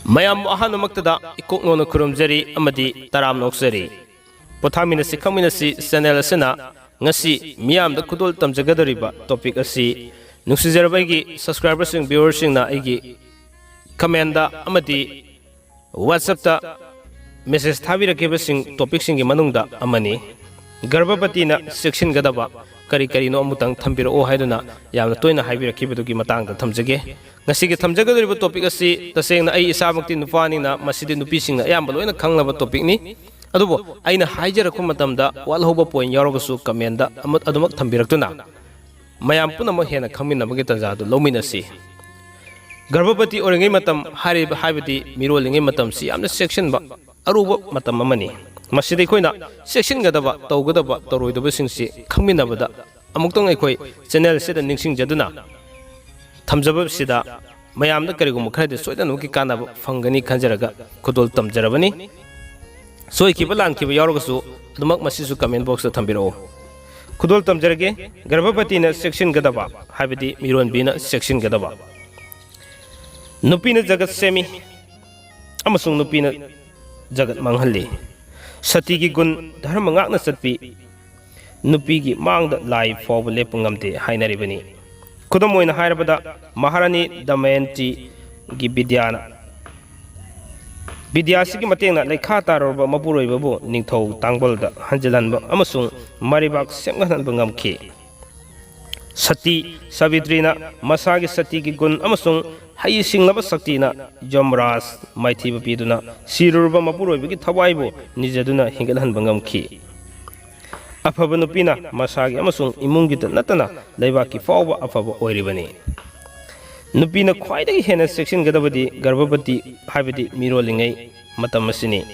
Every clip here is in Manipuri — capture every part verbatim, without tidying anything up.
ꯃꯌꯥꯝꯕꯨ ꯑꯍꯥꯟꯕꯃꯛꯇꯗ ꯏꯀꯣꯛ ꯅꯣꯟꯅ ꯈꯨꯔꯨꯝꯖꯔꯤ ꯑꯃꯗꯤ ꯇꯔꯥꯝꯅ ꯑꯣꯛꯆꯔꯤ꯫ ꯄꯣꯊꯥꯃꯤꯟꯅꯁꯤ ꯈꯪꯃꯤꯟꯅꯁꯤ ꯆꯦꯅꯦꯜ ꯑꯁꯤꯅ ꯉꯁꯤ ꯃꯤꯌꯥꯝꯗ ꯈꯨꯗꯣꯜ ꯇꯝꯖꯒꯗꯧꯔꯤꯕ ꯇꯣꯄꯤꯛ ꯑꯁꯤ ꯅꯨꯡꯁꯤꯖꯔꯕ ꯑꯩꯒꯤ ꯁꯕꯁꯀ꯭ꯔꯥꯏꯕꯔꯁꯤꯡ, ꯚ꯭ꯌꯨꯋꯔꯁꯤꯡꯅ ꯑꯩꯒꯤ ꯀꯃꯦꯟꯗ ꯑꯃꯗꯤ ꯋꯥꯆꯞꯇ ꯃꯦꯁꯦꯖ ꯊꯥꯕꯤꯔꯛꯈꯤꯕꯁꯤꯡ ꯇꯣꯄꯤꯛꯁꯤꯡꯒꯤ ꯃꯅꯨꯡꯗ ꯑꯃꯅꯤ꯫ ꯒꯔꯚꯄꯇꯤꯅ ꯆꯦꯛꯁꯤꯟꯒꯗꯕ ꯀꯔꯤ ꯀꯔꯤꯅꯣ ꯑꯃꯨꯛꯇꯪ ꯊꯝꯕꯤꯔꯛꯑꯣ ꯍꯥꯏꯗꯨꯅ ꯌꯥꯝꯅ ꯇꯣꯏꯅ ꯍꯥꯏꯕꯤꯔꯛꯈꯤꯕꯗꯨꯒꯤ ꯃꯇꯥꯡꯗ ꯊꯝꯖꯒꯦ꯫ ꯉꯁꯤꯒꯤ ꯊꯝꯖꯒꯗꯧꯔꯤꯕ ꯇꯣꯄꯤꯛ ꯑꯁꯤ ꯇꯁꯦꯡꯅ ꯑꯩ ꯏꯁꯥꯃꯛꯇꯤ ꯅꯨꯄꯥꯅꯤꯅ ꯃꯁꯤꯗꯤ ꯅꯨꯄꯤꯁꯤꯡꯅ ꯑꯌꯥꯝꯕ ꯂꯣꯏꯅ ꯈꯪꯅꯕ ꯇꯣꯄꯤꯛꯅꯤ꯫ ꯑꯗꯨꯕꯨ ꯑꯩꯅ ꯍꯥꯏꯖꯔꯛꯄ ꯃꯇꯝꯗ ꯋꯥꯠꯍꯧꯕ ꯄꯣꯏꯟ ꯌꯥꯎꯔꯒꯁꯨ ꯀꯃꯦꯟꯗ ꯑꯃ-, ꯑꯗꯨꯃꯛ ꯊꯝꯕꯤꯔꯛꯇꯨꯅ ꯃꯌꯥꯝ ꯄꯨꯝꯅꯃꯛ ꯍꯦꯟꯅ ꯈꯪꯃꯤꯟꯅꯕꯒꯤ ꯇꯥꯟꯖꯥ ꯑꯗꯨ ꯂꯧꯃꯤꯟꯅꯁꯤ꯫ ꯒꯔꯚꯄꯇꯤ ꯑꯣꯏꯔꯤꯉꯩ ꯃꯇꯝ ꯍꯥꯏꯔꯤꯕ, ꯍꯥꯏꯕꯗꯤ ꯃꯤꯔꯣꯜꯂꯤꯉꯩ ꯃꯇꯝꯁꯤ ꯌꯥꯝꯅ ꯆꯦꯛꯁꯤꯟꯕ ꯑꯔꯨꯕ ꯃꯇꯝ ꯑꯃꯅꯤ꯫ ꯃꯁꯤꯗ ꯑꯩꯈꯣꯏꯅ ꯆꯦꯛꯁꯤꯟꯒꯗꯕ, ꯇꯧꯒꯗꯕ, ꯇꯧꯔꯣꯏꯗꯕꯁꯤꯡꯁꯤ ꯈꯪꯃꯤꯟꯅꯕꯗ ꯑꯃꯨꯛꯇꯪ ꯑꯩꯈꯣꯏ ꯆꯦꯅꯦꯜꯁꯤꯗ ꯅꯤꯡꯁꯤꯡꯖꯗꯨꯅ ꯊꯝꯖꯕꯁꯤꯗ ꯃꯌꯥꯝꯗ ꯀꯔꯤꯒꯨꯝꯕ ꯈꯔꯗꯤ ꯁꯣꯏꯗꯅꯃꯛꯀꯤ ꯀꯥꯟꯅꯕ ꯐꯪꯒꯅꯤ ꯈꯟꯖꯔꯒ ꯈꯨꯗꯣꯜ ꯇꯝꯖꯔꯕꯅꯤ꯫ ꯁꯣꯏꯈꯤꯕ ꯂꯥꯟꯈꯤꯕ ꯌꯥꯎꯔꯒꯁꯨ ꯑꯗꯨꯃꯛ ꯃꯁꯤꯁꯨ ꯀꯃꯦꯟ ꯕꯣꯛꯁꯇ ꯊꯝꯕꯤꯔꯛꯑꯣ꯫ ꯈꯨꯗꯣꯜ ꯇꯝꯖꯔꯒꯦ꯫ ꯒꯔꯚꯄꯇꯤꯅ ꯆꯦꯛꯁꯤꯟꯒꯗꯕ, ꯍꯥꯏꯕꯗꯤ ꯃꯤꯔꯣꯟꯕꯤꯅ ꯆꯦꯛꯁꯤꯟꯒꯗꯕ꯫ ꯅꯨꯄꯤꯅ ꯖꯒꯠ ꯁꯦꯝꯃꯤ ꯑꯃꯁꯨꯡ ꯅꯨꯄꯤꯅ ꯖꯒꯠ ꯃꯥꯡꯍꯜꯂꯤ꯫ ꯁꯇꯤꯒꯤ ꯒꯨꯟ ꯙꯔꯃ ꯉꯥꯛꯅ ꯆꯠꯄꯤ ꯅꯨꯄꯤꯒꯤ ꯃꯥꯡꯗ ꯂꯥꯏ ꯐꯥꯎꯕ ꯂꯦꯞꯄ ꯉꯝꯗꯦ ꯍꯥꯏꯅꯔꯤꯕꯅꯤ꯫ ꯈꯨꯗꯝ ꯑꯣꯏꯅ ꯍꯥꯏꯔꯕꯗ, ꯃꯍꯥꯔꯥꯅꯤ ꯗꯃꯌꯟꯇꯤꯒꯤ ꯕꯤꯗ꯭ꯌꯥꯅ, ꯕꯤꯗ꯭ꯌꯥꯁꯤꯒꯤ ꯃꯇꯦꯡꯅ ꯂꯩꯈꯥ ꯇꯥꯔꯨꯔꯕ ꯃꯄꯨꯔꯣꯏꯕꯕꯨ ꯅꯤꯡꯊꯧ ꯇꯥꯡꯕꯜꯗ ꯍꯟꯖꯤꯜꯍꯟꯕ ꯑꯃꯁꯨꯡ ꯃꯔꯩꯕꯥꯛ ꯁꯦꯝꯒꯠꯍꯟꯕ ꯉꯝꯈꯤ꯫ ꯁꯇꯤ ꯁꯥꯕꯤꯇ꯭ꯔꯤꯅ ꯃꯁꯥꯒꯤ ꯁꯇꯤꯒꯤ ꯒꯨꯟ ꯑꯃꯁꯨꯡ ꯍꯩꯁꯤꯡꯂꯕ ꯁꯛꯇꯤꯅ ꯌꯝꯔꯥꯖ ꯃꯥꯏꯊꯤꯕ ꯄꯤꯗꯨꯅ ꯁꯤꯔꯨꯔꯕ ꯃꯄꯨꯔꯣꯏꯕꯒꯤ ꯊꯋꯥꯏꯕꯨ ꯅꯤꯖꯗꯨꯅ ꯍꯤꯡꯒꯠꯍꯟꯕ ꯉꯝꯈꯤ꯫ ꯑꯐꯕ ꯅꯨꯄꯤꯅ ꯃꯁꯥꯒꯤ ꯑꯃꯁꯨꯡ ꯏꯃꯨꯡꯒꯤꯇ ꯅꯠꯇꯅ ꯂꯩꯕꯥꯛꯀꯤ ꯐꯥꯎꯕ ꯑꯐꯕ ꯑꯣꯏꯔꯤꯕꯅꯤ꯫ ꯅꯨꯄꯤꯅ ꯈ꯭ꯋꯥꯏꯗꯒꯤ ꯍꯦꯟꯅ ꯆꯦꯛꯁꯤꯟꯒꯗꯕꯗꯤ ꯒꯔꯚꯄꯇꯤ, ꯍꯥꯏꯕꯗꯤ ꯃꯤꯔꯣꯜꯂꯤꯉꯩ ꯃꯇꯝ ꯑꯁꯤꯅꯤ꯫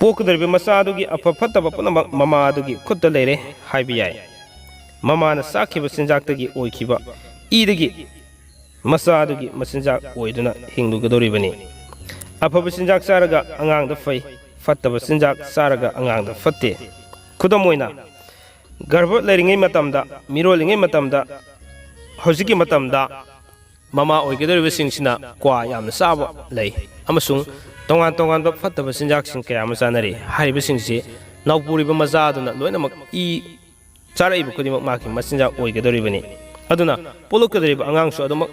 ꯄꯣꯛꯀꯗꯧꯔꯤꯕ ꯃꯆꯥ ꯑꯗꯨꯒꯤ ꯑꯐ ꯐꯠꯇꯕ ꯄꯨꯝꯅꯃꯛ ꯃꯃꯥ ꯑꯗꯨꯒꯤ ꯈꯨꯠꯇ ꯂꯩꯔꯦ ꯍꯥꯏꯕ ꯌꯥꯏ꯫ ꯃꯃꯥꯅ ꯆꯥꯈꯤꯕ ꯆꯤꯟꯖꯥꯛꯇꯒꯤ ꯑꯣꯏꯈꯤꯕ ꯏꯗꯒꯤ ꯃꯆꯥ ꯑꯗꯨꯒꯤ ꯃꯆꯤꯟꯖꯥꯛ ꯑꯣꯏꯗꯨꯅ ꯍꯤꯡꯂꯨꯒꯗꯧꯔꯤꯕꯅꯤ꯫ ꯑꯐꯕ ꯆꯤꯟꯖꯥꯛ ꯆꯥꯔꯒ ꯑꯉꯥꯡꯗ ꯐꯩ, ꯐꯠꯇꯕ ꯆꯤꯟꯖꯥꯛ ꯆꯥꯔꯒ ꯑꯉꯥꯡꯗ ꯐꯠꯇꯦ꯫ ꯈꯨꯗꯝ ꯑꯣꯏꯅ, ꯒꯔꯚ ꯂꯩꯔꯤꯉꯩ ꯃꯇꯝꯗ, ꯃꯤꯔꯣꯜꯂꯤꯉꯩ ꯃꯇꯝꯗ, ꯍꯧꯖꯤꯛꯀꯤ ꯃꯇꯝꯗ ꯃꯃꯥ ꯑꯣꯏꯒꯗꯧꯔꯤꯕꯁꯤꯡꯁꯤꯅ ꯀ꯭ꯋꯥ ꯌꯥꯝꯅ ꯆꯥꯕ ꯂꯩ ꯑꯃꯁꯨꯡ ꯇꯣꯉꯥꯟ ꯇꯣꯉꯥꯟꯕ ꯐꯠꯇꯕ ꯆꯤꯟꯖꯥꯛꯁꯤꯡ ꯀꯌꯥ ꯑꯃ ꯆꯥꯅꯔꯤ꯫ ꯍꯥꯏꯔꯤꯕꯁꯤꯡꯁꯤ ꯅꯥꯎꯄꯨꯔꯤꯕ ꯃꯆꯥ ꯑꯗꯨꯅ ꯂꯣꯏꯅꯃꯛ ꯏ ꯆꯥꯔꯛꯏꯕ ꯈꯨꯗꯤꯡꯃꯛ ꯃꯥꯒꯤ ꯃꯆꯤꯟꯖꯥꯛ ꯑꯣꯏꯒꯗꯧꯔꯤꯕꯅꯤ꯫ ꯑꯗꯨꯅ ꯄꯣꯛꯂꯛꯀꯗꯧꯔꯤꯕ ꯑꯉꯥꯡꯁꯨ ꯑꯗꯨꯃꯛ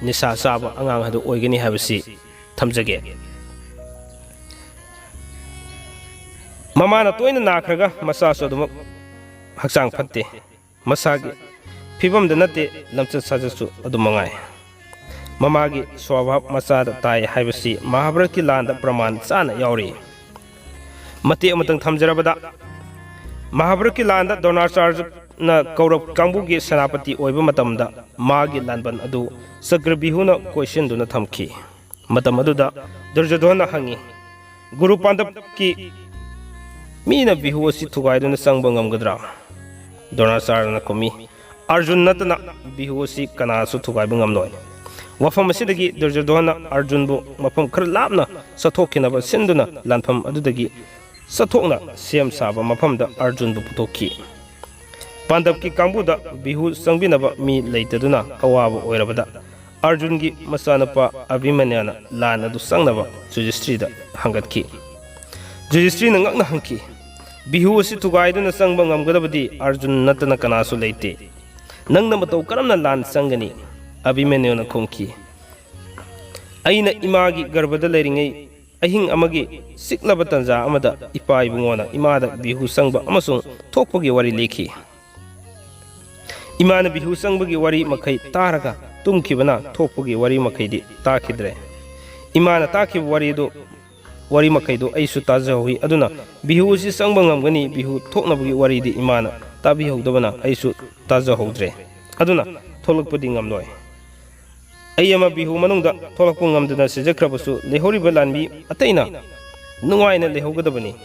ꯅꯤꯁꯥ ꯆꯥꯕ ꯑꯉꯥꯡ ꯑꯗꯨ ꯑꯣꯏꯒꯅꯤ ꯍꯥꯏꯕꯁꯤ ꯊꯝꯖꯒꯦ꯫ ꯃꯃꯥꯅ ꯇꯣꯏꯅ ꯅꯥꯈ꯭ꯔꯒ ꯃꯆꯥꯁꯨ ꯑꯗꯨꯃꯛ ꯍꯛꯆꯥꯡ ꯐꯠꯇꯦ꯫ ꯃꯁꯥꯒꯤ ꯐꯤꯕꯝꯗ ꯅꯠꯇꯦ, ꯂꯝꯆꯠ ꯁꯥꯖꯠꯁꯨ ꯑꯗꯨꯝ ꯃꯉꯥꯏ꯫ ꯃꯃꯥꯒꯤ ꯁ꯭ꯋꯥꯚꯥꯕ ꯃꯆꯥꯗ ꯇꯥꯏ ꯍꯥꯏꯕꯁꯤ ꯃꯍꯥꯚꯥꯔꯠꯀꯤ ꯂꯥꯟꯗ ꯄ꯭ꯔꯃꯥꯟ ꯆꯥꯅ ꯌꯥꯎꯔꯤ꯫ ꯃꯇꯦꯛ ꯑꯃꯇꯪ ꯊꯝꯖꯔꯕꯗ, ꯃꯍꯥꯚꯥꯔꯠꯀꯤ ꯂꯥꯟꯗ ꯗ꯭ꯔꯣꯅꯥꯆꯥꯔꯌꯅ ꯀꯧꯔꯕ ꯀꯥꯡꯕꯨꯒꯤ ꯁꯦꯅꯥꯄꯇꯤ ꯑꯣꯏꯕ ꯃꯇꯝꯗ ꯃꯥꯒꯤ ꯂꯥꯟꯕꯟ ꯑꯗꯨ ꯆꯀ꯭ꯔꯕ꯭ꯌꯨꯍꯅ ꯀꯣꯏꯁꯤꯟꯗꯨꯅ ꯊꯝꯈꯤ꯫ ꯃꯇꯝ ꯑꯗꯨꯗ ꯗꯨꯔꯖꯣꯙꯣꯟꯅ ꯍꯪꯉꯤ, "ꯒꯨꯔꯨ ꯄꯥꯟꯗꯕꯀꯤ ꯃꯤꯅ ꯕꯤꯍꯨ ꯑꯁꯤ ꯊꯨꯒꯥꯏꯗꯨꯅ ꯆꯪꯕ ꯉꯝꯒꯗ꯭ꯔꯥ?" ꯗ꯭ꯔꯣꯅꯥꯆꯥꯔꯌꯅ ꯈꯨꯝꯃꯤ, "ꯑꯔꯖꯨꯟ ꯅꯠꯇꯅ ꯕꯤꯍꯨ ꯑꯁꯤ ꯀꯅꯥꯁꯨ ꯊꯨꯒꯥꯏꯕ ꯉꯝꯂꯣꯏ"꯫ ꯋꯥꯐꯝ ꯑꯁꯤꯗꯒꯤ ꯗꯨꯔꯖꯣꯙꯣꯟꯅ ꯑꯔꯖꯨꯟꯕꯨ ꯃꯐꯝ ꯈꯔ ꯂꯥꯞꯅ ꯆꯠꯊꯣꯛꯈꯤꯅꯕ ꯁꯤꯟꯗꯨꯅ ꯂꯥꯟꯐꯝ ꯑꯗꯨꯗꯒꯤ ꯆꯠꯊꯣꯛꯅ ꯁꯦꯝ ꯁꯥꯕ ꯃꯐꯝꯗ ꯑꯔꯖꯨꯟꯕꯨ ꯄꯨꯊꯣꯛꯈꯤ꯫ ꯄꯥꯟꯗꯕꯀꯤ ꯀꯥꯡꯕꯨꯗ ꯕꯤꯍꯨ ꯆꯪꯕꯤꯅꯕ ꯃꯤ ꯂꯩꯇꯗꯨꯅ ꯑꯋꯥꯕ ꯑꯣꯏꯔꯕꯗ ꯑꯔꯖꯨꯟꯒꯤ ꯃꯆꯥꯅꯨꯄꯥ ꯑꯚꯤꯃꯟꯌꯨꯅ ꯂꯥꯟ ꯑꯗꯨ ꯆꯪꯅꯕ ꯌꯨꯙꯤꯁꯊꯤꯔꯗ ꯍꯪꯒꯠꯈꯤ꯫ ꯌꯨꯙꯤꯁꯊꯤꯔꯅ ꯉꯛꯅ ꯍꯪꯈꯤ, "ꯕꯤꯍꯨ ꯑꯁꯤ ꯊꯨꯒꯥꯏꯗꯨꯅ ꯆꯪꯕ ꯉꯝꯒꯗꯕꯗꯤ ꯑꯔꯖꯨꯟ ꯅꯠꯇꯅ ꯀꯅꯥꯁꯨ ꯂꯩꯇꯦ꯫ ꯅꯪꯅ ꯃꯇꯧ ꯀꯔꯝꯅ ꯂꯥꯟ ꯆꯪꯒꯅꯤ?" ꯑꯚꯤꯃꯟꯌꯨꯅ ꯈꯨꯝꯈꯤ, "ꯑꯩꯅ ꯏꯃꯥꯒꯤ ꯒꯔꯚꯗ ꯂꯩꯔꯤꯉꯩ ꯑꯍꯤꯡ ꯑꯃꯒꯤ ꯆꯤꯛꯂꯕ ꯇꯟꯖꯥ ꯑꯃꯗ ꯏꯄꯥ ꯏꯕꯨꯡꯉꯣꯅ ꯏꯃꯥꯗ ꯕꯤꯍꯨ ꯆꯪꯕ ꯑꯃꯁꯨꯡ ꯊꯣꯛꯄꯒꯤ ꯋꯥꯔꯤ ꯂꯤꯈꯤ꯫ ꯏꯃꯥꯅ ꯕꯤꯍꯨ ꯆꯪꯕꯒꯤ ꯋꯥꯔꯤ ꯃꯈꯩ ꯇꯥꯔꯒ ꯇꯨꯝꯈꯤꯕꯅ ꯊꯣꯛꯄꯒꯤ ꯋꯥꯔꯤ ꯃꯈꯩꯗꯤ ꯇꯥꯈꯤꯗ꯭ꯔꯦ꯫ ꯏꯃꯥꯅ ꯇꯥꯈꯤꯕ ꯋꯥꯔꯤꯗꯨ, ꯋꯥꯔꯤ ꯃꯈꯩꯗꯨ ꯑꯩꯁꯨ ꯇꯥꯖꯍꯧꯏ꯫ ꯑꯗꯨꯅ ꯕꯤꯍꯨ ꯑꯁꯤ ꯆꯪꯕ ꯉꯝꯒꯅꯤ, ꯕꯤꯍꯨ ꯊꯣꯛꯅꯕꯒꯤ ꯋꯥꯔꯤꯗꯤ ꯏꯃꯥꯅ ꯇꯥꯕꯤꯍꯧꯗꯕꯅ ꯑꯩꯁꯨ ꯇꯥꯖꯍꯧꯗ꯭ꯔꯦ꯫ ꯑꯗꯨꯅ ꯊꯣꯛꯂꯛꯄꯗꯤ ꯉꯝꯂꯣꯏ꯫ ꯑꯩ ꯑꯃ ꯕꯤꯍꯨ ꯃꯅꯨꯡꯗ ꯊꯣꯛꯂꯛꯄ ꯉꯝꯗꯅ ꯁꯤꯖꯈ꯭ꯔꯕꯁꯨ ꯂꯩꯍꯧꯔꯤꯕ ꯂꯥꯟꯃꯤ ꯑꯇꯩꯅ ꯅꯨꯡꯉꯥꯏꯅ ꯂꯩꯍꯧꯒꯗꯕꯅꯤ꯫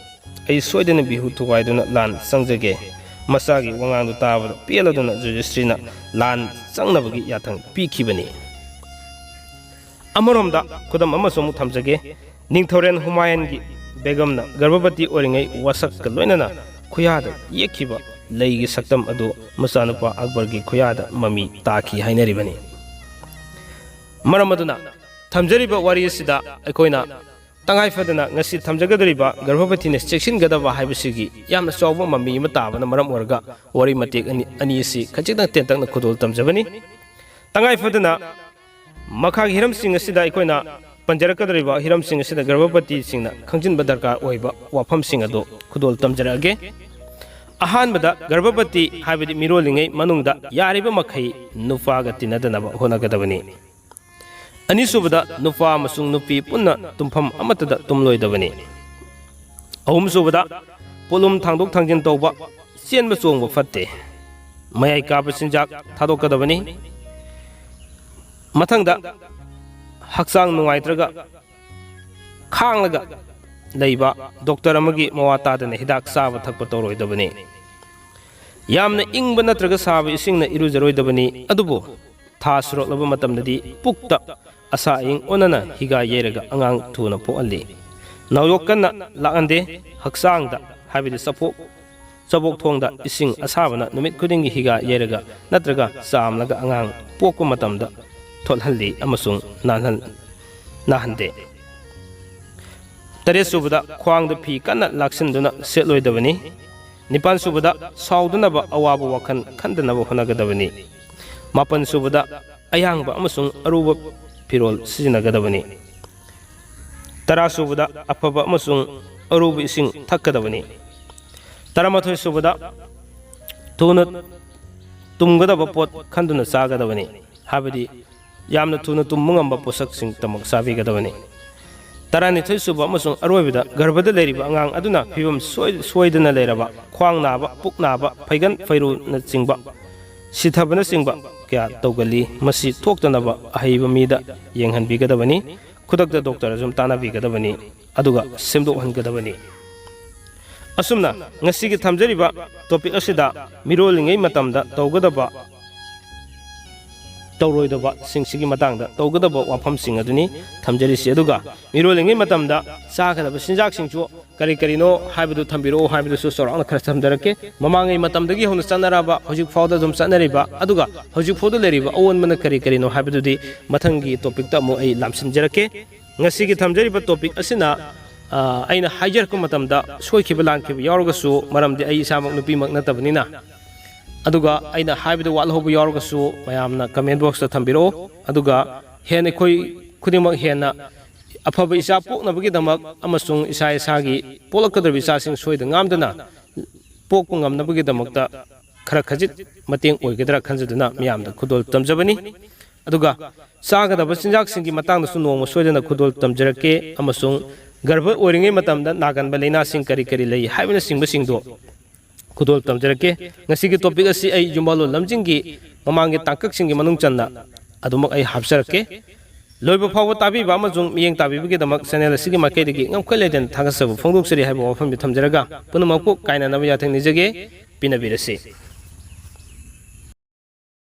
ꯑꯩ ꯁꯣꯏꯗꯅ ꯕꯤꯍꯨ ꯊꯨꯒꯥꯏꯗꯨꯅ ꯂꯥꯟ ꯆꯪꯖꯒꯦ"꯫ ꯃꯆꯥꯒꯤ ꯋꯥꯉꯥꯡꯗꯨ ꯇꯥꯕꯗ ꯄꯦꯜꯂꯗꯨꯅ ꯌꯨꯙꯤꯁꯊꯤꯔꯅ ꯂꯥꯟ ꯆꯪꯅꯕꯒꯤ ꯌꯥꯊꯪ ꯄꯤꯈꯤꯕꯅꯤ꯫ ꯑꯃꯔꯣꯝꯗ ꯈꯨꯗꯝ ꯑꯃꯁꯨ ꯑꯃꯨꯛ ꯊꯝꯖꯒꯦ꯫ ꯅꯤꯡꯊꯧꯔꯦꯜ ꯍꯨꯃꯥꯌꯨꯟꯒꯤ ꯕꯦꯒꯝꯅ ꯒꯔꯚꯕꯇꯤ ꯑꯣꯏꯔꯤꯉꯩ ꯋꯥꯁꯛꯀ ꯂꯣꯏꯅꯅ ꯈꯨꯌꯥꯗ ꯌꯦꯛꯈꯤꯕ ꯂꯩꯒꯤ ꯁꯛꯇꯝ ꯑꯗꯨ ꯃꯆꯥꯅꯨꯄꯥ ꯑꯛꯕꯔꯒꯤ ꯈꯨꯌꯥꯗ ꯃꯃꯤ ꯇꯥꯈꯤ ꯍꯥꯏꯅꯔꯤꯕꯅꯤ꯫ ꯃꯔꯝ ꯑꯗꯨꯅ, ꯊꯝꯖꯔꯤꯕ ꯋꯥꯔꯤ ꯑꯁꯤꯗ ꯑꯩꯈꯣꯏꯅ ꯇꯉꯥꯏ ꯐꯗꯅ ꯉꯁꯤ ꯊꯝꯖꯒꯗꯧꯔꯤꯕ ꯒꯔꯚꯄꯇꯤꯅ ꯆꯦꯛꯁꯤꯟꯒꯗꯕ ꯍꯥꯏꯕꯁꯤꯒꯤ ꯌꯥꯝꯅ ꯆꯥꯎꯕ ꯃꯃꯤ ꯑꯃ ꯇꯥꯕꯅ ꯃꯔꯝ ꯑꯣꯏꯔꯒ ꯋꯥꯔꯤ ꯃꯇꯦꯛ ꯑꯅꯤ, ꯑꯅꯤ ꯑꯁꯤ ꯈꯖꯤꯛꯇꯪ ꯇꯦꯟꯇꯛꯅ ꯈꯨꯗꯣꯜ ꯇꯝꯖꯕꯅꯤ꯫ ꯇꯉꯥꯏ ꯐꯗꯅ ꯃꯈꯥꯒꯤ ꯍꯤꯔꯝꯁꯤꯡ ꯑꯁꯤꯗ ꯑꯩꯈꯣꯏꯅ ꯄꯟꯖꯔꯛꯀꯗꯧꯔꯤꯕ ꯍꯤꯔꯝꯁꯤꯡ ꯑꯁꯤꯗ ꯒꯔꯚꯄꯇꯤꯁꯤꯡꯅ ꯈꯪꯖꯤꯟꯕ ꯗꯔꯀꯥꯔ ꯑꯣꯏꯕ ꯋꯥꯐꯝꯁꯤꯡ ꯑꯗꯨ ꯈꯨꯗꯣꯜ ꯇꯝꯖꯔꯛꯑꯒꯦ꯫ ꯑꯍꯥꯟꯕꯗ, ꯒꯔꯚꯄꯇꯤ ꯍꯥꯏꯕꯗꯤ ꯃꯤꯔꯣꯜꯂꯤꯉꯩ ꯃꯅꯨꯡꯗ ꯌꯥꯔꯤꯕ ꯃꯈꯩ ꯅꯨꯄꯥꯒ ꯇꯤꯟꯅꯗꯅꯕ ꯍꯣꯠꯅꯒꯗꯕꯅꯤ꯫ ꯑꯅꯤꯁꯨꯕꯗ, ꯅꯨꯄꯥ ꯑꯃꯁꯨꯡ ꯅꯨꯄꯤ ꯄꯨꯟꯅ ꯇꯨꯝꯐꯝ ꯑꯃꯠꯇꯗ ꯇꯨꯝꯂꯣꯏꯗꯕꯅꯤ꯫ ꯑꯍꯨꯝꯁꯨꯕꯗ, ꯄꯣꯠꯂꯨꯝ ꯊꯥꯡꯗꯣꯛ ꯊꯥꯡꯖꯤꯟ ꯇꯧꯕ, ꯆꯦꯟꯕ ꯆꯣꯡꯕ ꯐꯠꯇꯦ꯫ ꯃꯌꯥꯏ ꯀꯥꯕ ꯆꯤꯟꯖꯥꯛ ꯊꯥꯗꯣꯛꯀꯗꯕꯅꯤ꯫ ꯃꯊꯪꯗ, ꯍꯛꯆꯥꯡ ꯅꯨꯡꯉꯥꯏꯇ꯭ꯔꯒ ꯈꯥꯡꯂꯒ ꯂꯩꯕ ꯗꯣꯛꯇꯔ ꯑꯃꯒꯤ ꯃꯋꯥ ꯇꯥꯗꯅ ꯍꯤꯗꯥꯛ ꯆꯥꯕ ꯊꯛꯄ ꯇꯧꯔꯣꯏꯗꯕꯅꯤ꯫ ꯌꯥꯝꯅ ꯏꯪꯕ ꯅꯠꯇ꯭ꯔꯒ ꯁꯥꯕ ꯏꯁꯤꯡꯅ ꯏꯔꯨꯖꯔꯣꯏꯗꯕꯅꯤ, ꯑꯗꯨꯕꯨ ꯊꯥ ꯁꯨꯔꯛꯂꯕ ꯃꯇꯝꯗꯗꯤ ꯄꯨꯛꯇ ꯑꯁꯥ ꯑꯏꯪ ꯑꯣꯟꯅꯅ ꯍꯤꯒꯥ ꯌꯩꯔꯒ ꯑꯉꯥꯡ ꯊꯨꯅ ꯄꯣꯛꯍꯜꯂꯤ꯫ ꯅꯥꯎꯌꯣꯛ ꯀꯟꯅ ꯂꯥꯛꯍꯟꯗꯦ꯫ ꯍꯛꯆꯥꯡꯗ, ꯍꯥꯏꯕꯗꯤ ꯆꯐꯣꯛ, ꯆꯕꯣꯛ ꯊꯣꯡꯗ ꯏꯁꯤꯡ ꯑꯁꯥꯕꯅ ꯅꯨꯃꯤꯠ ꯈꯨꯗꯤꯡꯒꯤ ꯍꯤꯒꯥ ꯌꯩꯔꯒ ꯅꯠꯇ꯭ꯔꯒ ꯆꯥꯝꯂꯒ ꯑꯉꯥꯡ ꯄꯣꯛꯄ ꯃꯇꯝꯗ ꯊꯣꯠꯍꯜꯂꯤ ꯑꯃꯁꯨꯡ ꯅꯥꯟꯍꯟ-, ꯅꯥꯍꯟꯗꯦ꯫ ꯇꯔꯦꯠ ꯁꯨꯕꯗ, ꯈ꯭ꯋꯥꯡꯗ ꯐꯤ ꯀꯟꯅ ꯂꯥꯛꯁꯤꯟꯗꯨꯅ ꯁꯦꯠꯂꯣꯏꯗꯕꯅꯤ꯫ ꯅꯤꯄꯥꯟ ꯁꯨꯕꯗ, ꯁꯥꯎꯗꯅꯕ ꯑꯋꯥꯕ ꯋꯥꯈꯜ ꯈꯟꯗꯅꯕ ꯍꯣꯠꯅꯒꯗꯕꯅꯤ꯫ ꯃꯥꯄꯟ ꯁꯨꯕꯗ, ꯑꯌꯥꯡꯕ ꯑꯃꯁꯨꯡ ꯑꯔꯨꯕ ꯐꯤꯔꯣꯜ ꯁꯤꯖꯤꯟꯅꯒꯗꯕꯅꯤ꯫ ꯇꯔꯥ ꯁꯨꯕꯗ, ꯑꯐꯕ ꯑꯃꯁꯨꯡ ꯑꯔꯨꯕ ꯏꯁꯤꯡ ꯊꯛꯀꯗꯕꯅꯤ꯫ ꯇꯔꯥꯃꯥꯊꯣꯏ ꯁꯨꯕꯗ, ꯊꯨꯅ ꯇꯨꯝꯒꯗꯕ ꯄꯣꯠ ꯈꯟꯗꯨꯅ ꯆꯥꯒꯗꯕꯅꯤ, ꯍꯥꯏꯕꯗꯤ ꯌꯥꯝꯅ ꯊꯨꯅ ꯇꯨꯝꯕ ꯉꯝꯕ ꯄꯣꯠꯁꯛꯁꯤꯡꯇꯃꯛ ꯆꯥꯕꯤꯒꯗꯕꯅꯤ꯫ ꯇꯔꯥꯅꯤꯊꯣꯏ ꯁꯨꯕ ꯑꯃꯁꯨꯡ ꯑꯔꯣꯏꯕꯗ, ꯒꯔꯚꯗ ꯂꯩꯔꯤꯕ ꯑꯉꯥꯡ ꯑꯗꯨꯅ ꯐꯤꯕꯝ ꯁꯣꯏ-, ꯁꯣꯏꯗꯅ ꯂꯩꯔꯕ, ꯈ꯭ꯋꯥꯡ ꯅꯥꯕ, ꯄꯨꯛ ꯅꯥꯕ, ꯐꯩꯒꯟ ꯐꯩꯔꯨꯅꯆꯤꯡꯕ, ꯁꯤꯊꯕꯅꯆꯤꯡꯕ ꯀꯌꯥ ꯇꯧꯒꯜꯂꯤ꯫ ꯃꯁꯤ ꯊꯣꯛꯇꯅꯕ ꯑꯍꯩꯕ ꯃꯤꯗ ꯌꯦꯡꯍꯟꯕꯤꯒꯗꯕꯅꯤ꯫ ꯈꯨꯗꯛꯇ ꯗꯣꯛꯇꯔ ꯑꯗꯨꯝ ꯇꯥꯟꯅꯕꯤꯒꯗꯕꯅꯤ, ꯑꯗꯨꯒ ꯁꯦꯝꯗꯣꯛꯍꯟꯒꯗꯕꯅꯤ꯫ ꯑꯁꯨꯝꯅ ꯉꯁꯤꯒꯤ ꯊꯝꯖꯔꯤꯕ ꯇꯣꯄꯤꯛ ꯑꯁꯤꯗ ꯃꯤꯔꯣꯜꯂꯤꯉꯩ ꯃꯇꯝꯗ ꯇꯧꯒꯗꯕ ꯇꯧꯔꯣꯏꯗꯕꯁꯤꯡꯁꯤꯒꯤ ꯃꯇꯥꯡꯗ ꯇꯧꯒꯗꯕ ꯋꯥꯐꯝꯁꯤꯡ ꯑꯗꯨꯅꯤ ꯊꯝꯖꯔꯤꯁꯤ꯫ ꯑꯗꯨꯒ ꯃꯤꯔꯣꯜꯂꯤꯉꯩ ꯃꯇꯝꯗ ꯆꯥꯒꯗꯕ ꯆꯤꯟꯖꯥꯛꯁꯤꯡꯁꯨ ꯀꯔꯤ ꯀꯔꯤꯅꯣ ꯍꯥꯏꯕꯗꯨ ꯊꯝꯕꯤꯔꯛꯑꯣ ꯍꯥꯏꯕꯗꯨꯁꯨ ꯆꯥꯎꯔꯥꯛꯅ ꯈꯔ ꯊꯝꯖꯔꯛꯀꯦ꯫ ꯃꯃꯥꯡꯉꯩ ꯃꯇꯝꯗꯒꯤ ꯍꯧꯅ ꯆꯠꯅꯔꯛꯑꯕ, ꯍꯧꯖꯤꯛ ꯐꯥꯎꯗ ꯑꯗꯨꯝ ꯆꯠꯅꯔꯤꯕ, ꯑꯗꯨꯒ ꯍꯧꯖꯤꯛ ꯐꯥꯎꯗ ꯂꯩꯔꯤꯕ ꯑꯑꯣꯟꯕꯅ ꯀꯔꯤ ꯀꯔꯤꯅꯣ ꯍꯥꯏꯕꯗꯨꯗꯤ ꯃꯊꯪꯒꯤ ꯇꯣꯄꯤꯛꯇ ꯑꯃꯨꯛ ꯑꯩ ꯂꯥꯝꯁꯤꯟꯖꯔꯛꯀꯦ꯫ ꯉꯁꯤꯒꯤ ꯊꯝꯖꯔꯤꯕ ꯇꯣꯄꯤꯛ ꯑꯁꯤꯅ, ꯑ, ꯑꯩꯅ ꯍꯥꯏꯖꯔꯛꯄ ꯃꯇꯝꯗ ꯁꯣꯏꯈꯤꯕ ꯂꯥꯟꯈꯤꯕ ꯌꯥꯎꯔꯒꯁꯨ, ꯃꯔꯝꯗꯤ ꯑꯩ ꯏꯁꯥꯃꯛ ꯅꯨꯄꯤꯃꯛ ꯅꯠꯇꯕꯅꯤꯅ, ꯑꯗꯨꯒ ꯑꯩꯅ ꯍꯥꯏꯕꯗ ꯋꯥꯠꯍꯧꯕ ꯌꯥꯎꯔꯒꯁꯨ ꯃꯌꯥꯝꯅ comment box ꯇ ꯊꯝꯕꯤꯔꯛꯑꯣ꯫ ꯑꯗꯨꯒ ꯍꯦꯟꯅ ꯑꯩꯈꯣꯏ ꯈꯨꯗꯤꯡꯃꯛ ꯍꯦꯟꯅ ꯑꯐꯕ ꯏꯆꯥ ꯄꯣꯛꯅꯕꯒꯤꯗꯃꯛ ꯑꯃꯁꯨꯡ ꯏꯁꯥ ꯏꯁꯥꯒꯤ ꯄꯣꯛꯂꯛꯀꯗꯧꯔꯤꯕ ꯏꯆꯥꯁꯤꯡ ꯁꯣꯏꯗ ꯉꯥꯝꯗꯅ ꯄꯣꯛꯄ ꯉꯝꯅꯕꯒꯤꯗꯃꯛꯇ ꯈꯔ ꯈꯖꯤꯛ ꯃꯇꯦꯡ ꯑꯣꯏꯒꯗ꯭ꯔꯥ ꯈꯟꯖꯗꯨꯅ ꯃꯤꯌꯥꯝꯗ ꯈꯨꯗꯣꯜ ꯇꯝꯖꯕꯅꯤ꯫ ꯑꯗꯨꯒ ꯆꯥꯒꯗꯕ ꯆꯤꯟꯖꯥꯛꯁꯤꯡꯒꯤ ꯃꯇꯥꯡꯗꯁꯨ ꯅꯣꯡꯃ ꯁꯣꯏꯗꯅ ꯈꯨꯗꯣꯜ ꯇꯝꯖꯔꯛꯀꯦ, ꯑꯃꯁꯨꯡ ꯒꯔꯚ ꯑꯣꯏꯔꯤꯉꯩ ꯃꯇꯝꯗ ꯅꯥꯒꯟꯕ ꯂꯥꯏꯅꯥꯁꯤꯡ ꯀꯔꯤ ꯀꯔꯤ ꯂꯩ ꯍꯥꯏꯕꯅꯆꯤꯡꯕꯁꯤꯡꯗꯣ ꯈꯨꯗꯣꯜ ꯇꯝꯖꯔꯛꯀꯦ꯫ ꯉꯁꯤꯒꯤ ꯇꯣꯄꯤꯛ ꯑꯁꯤ ꯑꯩ ꯌꯨꯝꯕꯥꯂꯣꯟ ꯂꯝꯖꯤꯡꯒꯤ ꯃꯃꯥꯡꯒꯤ ꯇꯥꯡꯀꯛꯁꯤꯡꯒꯤ ꯃꯅꯨꯡ ꯆꯟꯅ ꯑꯗꯨꯃꯛ ꯑꯩ ꯍꯥꯞꯆꯔꯛꯀꯦ꯫ ꯂꯣꯏꯕ ꯐꯥꯎꯕ ꯇꯥꯕꯤꯕ ꯑꯃꯁꯨꯡ ꯃꯤꯠꯌꯦꯡ ꯇꯥꯕꯤꯕꯒꯤꯗꯃꯛ ꯆꯦꯅꯦꯜ ꯑꯁꯤꯒꯤ ꯃꯥꯏꯀꯩꯗꯒꯤ ꯉꯝꯈꯩ ꯂꯩꯇꯅ ꯊꯥꯒꯠꯆꯕ ꯐꯣꯡꯗꯣꯛꯆꯔꯤ ꯍꯥꯏꯕ ꯋꯥꯐꯝꯁꯤ ꯊꯝꯖꯔꯒ, ꯄꯨꯝꯅꯃꯛꯄꯨ ꯀꯥꯏꯅꯅꯕ ꯌꯥꯊꯪ ꯅꯤꯖꯒꯦ꯫ ꯄꯤꯅꯕꯤꯔꯁꯤ꯫